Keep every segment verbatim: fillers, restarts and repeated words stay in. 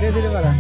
धीरे धीरे वाला।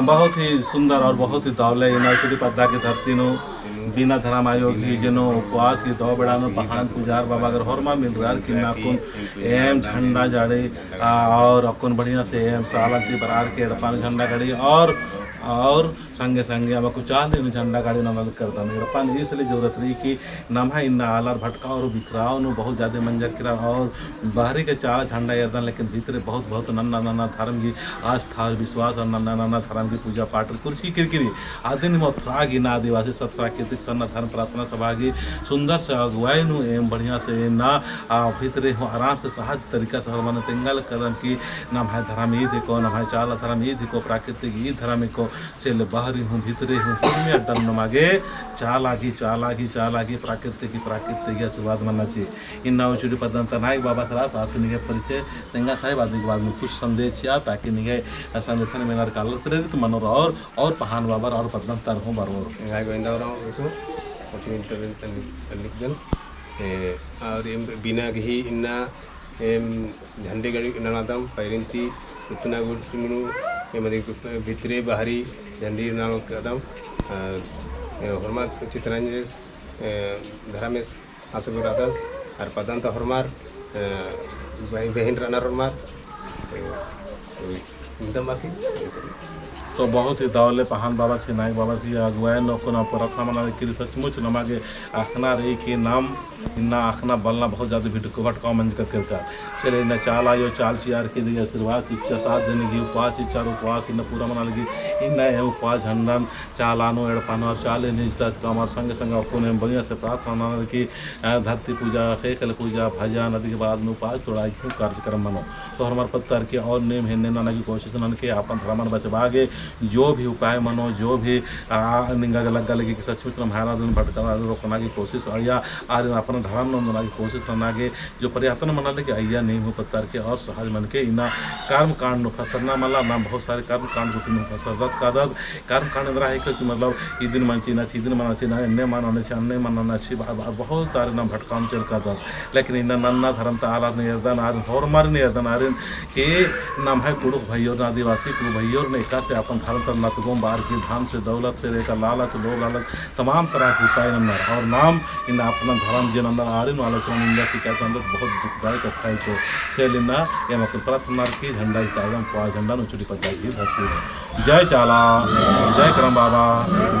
बहुत ही सुंदर और बहुत ही दव ले इन्ना उचड़ी पद्दा की धरती नू बिना धरम आयो गही जेनो उपवास गही दव बेड़ा नू पहान पुजार बाबा गर होरमा मिलरअर की इन्ना अक्कुन एम झंडा गाड़ी, आ, और अक्कुन बढ़िया से एम साला ती बरार के एड़पा नू झंडा गाड़ी और, और संगे संगे अमा कुचाल नू झंडा गाड़ी नना लगदम। एड़पा नू इसलिए जरूरत रई कि नम्है इन्ना आलर भटकाव और बिखराव नू बहुत ज्यादा मंजर केरा और बाहरी के चाला झंडा एरदन, लेकिन भीतरे बहुत, बहुत नन्ना, नन्ना धर्म गही आस्था और विश्वास और नन्ना, नन्ना धर्म गही पूजा पाठ कुर्सी किरकिरी। अदिन मो थ्रा गही इन्ना आदिवासी सत प्राकृतिक सरना धर्म प्रार्थना सभा गही सुंदर से अगुवाई नू एम बढ़िया से इन्ना, आ, भीतरे हूँ आराम से सहज तरीका से होरमन तेंगा लगदम कि नम्है धर्म ईद हिको, नम्है चाला धर्म ईद हिको, प्राकृतिक ईद धर्म हिको, से ले बाहरी हूँ, भीतरे हूँ, हुरमी अड्डा नू नमा गे चाला गही, चाला गही, चाला गही, प्राकृतिक गही, प्राकृतिक गही आशीर्वाद मना ची। इन्ना उचड़ी पद्दन ता नायक बाबा सरा सास निंग्है परिचय तेंगा साहेब, अदी के बाद में कुछ संदेश चिआ, ताकि निंग्है संदेशन मेनर का आलर प्रेरित मनोर और, और पहान बाबर और पद्दन तर हूँ बरोर। एंग्है गोविंदा उराँव को, उचड़ी पद्दन तन लिख दन। ए, और एम बिना गही इन्ना एम झंडी गाड़ी ननादम, पैरिन ती उतना गुड़ मुनु, एम अदी भीतरे बाहरी झंडी नना लगदम। अ, ए, होरमा चितरंजन, ए, धर्मेस आसुल रअदस, अर पद्दन ता होरमर, अ, बहि-, बहिन रअनर होरमर, ए, ए, तो बहुत ही दव ले पहान बाबा सी, नायक बाबा सी अगुवाई नू अक्कुन प्रार्थना मना लगी। सचमुच नमा गे अख़ना रई कि नाम इन्ना अख़ना बलना बहुत ज्यादा भिटको भटकाव मंजकत केरका। चले इन्ना चाला आयो चाल चिअर की दिया आशीर्वाद चिच्चा, सात दिन गही उपवास चिच्चा, उपवास इन्ना पूरा मना लगी। इन्ना ए उपवास झंडन चाला नू एड़पा नू और चाले नू इजतास का हमार संगे संगे अक्कुन एम बढ़िया से प्रार्थना ननर की, अ, धरती पूजा, ख़ेख़ेल पूजा, भजन, अदी के बाद नू उपवास तोड़ाई की कार्यक्रम मनो। तो होरमर पत्तर के और नेम हेन्ने नना की कोशिश ननके, अपन धर्मन बचबआ गे जो भी उपाय मनो, जो भी, आ, निंगा गे लग्गा लगी कि सचमुच नम्है आरिन भटकना रोकना की कोशिश, और या आरिन अपना धर्म नू नना की कोशिश नना गे, जो प्रयत्न मना लगी अइय्या नीम हूँ पत्तर के और सहज मनके इन्ना कर्म कांड नू फसरना मला। नाम बहुत सारे कर्म कांड गुट्ठी नू फसरदत कादत। कर्म कांड एन्दरा है कि मतलब इदिन मना चिअना ची, इदिन मना चिअना, एन्ने मना चिअना ची, अन्ने मना चिअना ची, ब-, ब-, बहुत तारे नाम भटकाव नू चल कादत। लेकिन इन्ना नन्ना धर्म ता आलर ने एरदन, आरिन होरमर ने एरदन, आरिन कि नम्है कुँड़ुख़ भइयोर ने, आदिवासी कुँड़ुख़ भइयोर ने एकासे अपन धर्म ता नतगोम बअर की धन से, दौलत से, एका लालच, लोभ लालच, तमाम तरह की उपाय नन्नर और नाम इन्ना अपना धर्म जे नन्नर आरिन आलोचना निंदा शिकायत नन्नर बहुत दुखदायक कत्था है। तो से ले इन्ना एम अक्कुन प्रार्थना की झंडा इजतादम, उपवास झंडा नू उचड़ी पद्दा गही धरती नू। जय चाला, जय करम बाबा,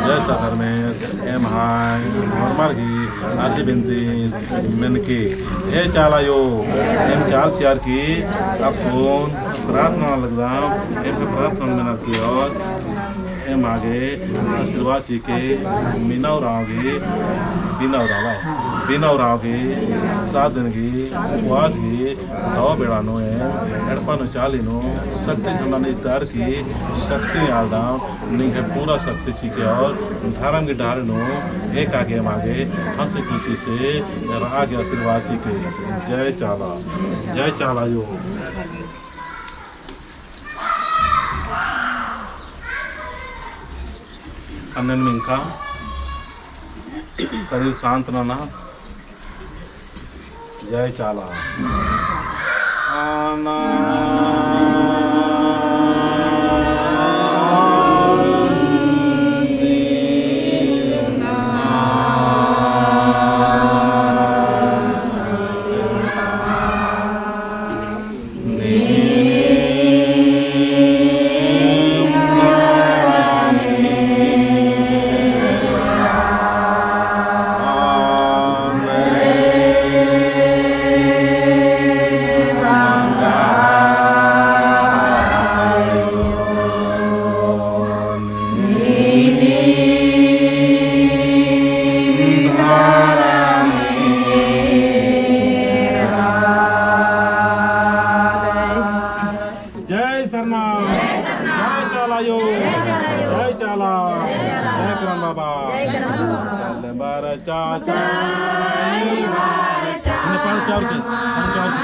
जय सत धर्मेस, एम्है होरमर गही अर्जी बिनती मेनके। हे चाला आयो, एम चाल चिअर की अक्कुन प्रार्थना लगदम, एम प्रार्थना मेनर की और एमा गे आशीर्वाद चिके। बिना उराँव गही, बिना उराँव, बिना उराँव गही, सात दिन गही, उपवास गही, दव बेड़ा नू एम एड़पा नू चाली नू शक्ति झंडा नू इजतार की शक्ति आलदम, निंग्है पूरा शक्ति चिके और धर्म गही डहरे नू एका गे एमा गे हँसी खुशी से रआ गे आशीर्वाद चिके। जय चाला, जय चाला आयो। अन्नेम मिंख़ा, शरीर शांत नना। जय चाला। आना। जय सरना, जय चाला आयो, जय चाला, जय करम बाबा। चाला बारा चाचा, चाला बारा चाचा।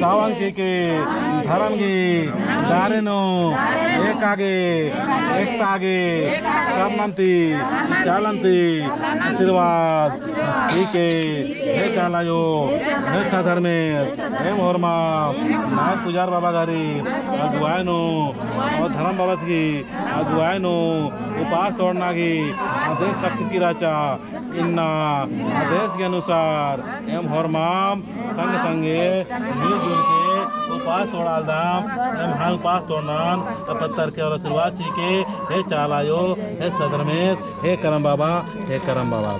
चावांग चिके धरम गे डारे नू एका गे, एकता गे, सरनन्ती, चालन्ती, आशीर्वाद चिके, हे चाला आयो, हे सधर्मेस, एम होरमा, नायक पुजार बाबा गही अगुवाई नू, और धरम बाबा गही अगुवाई नू, उपास तोड़ना गही आदेश पक्की रहचा। इन्ना आदेश के अनुसार एम होरमाम संग संगे मिलजुल के उपास तोड़ालदम। एम हाँ उपास तोड़नन, पत्तर के और आशीर्वाद चिके, हे चाला आयो, हे सधर्मेस, हे करम बाबा, हे करम बाबा।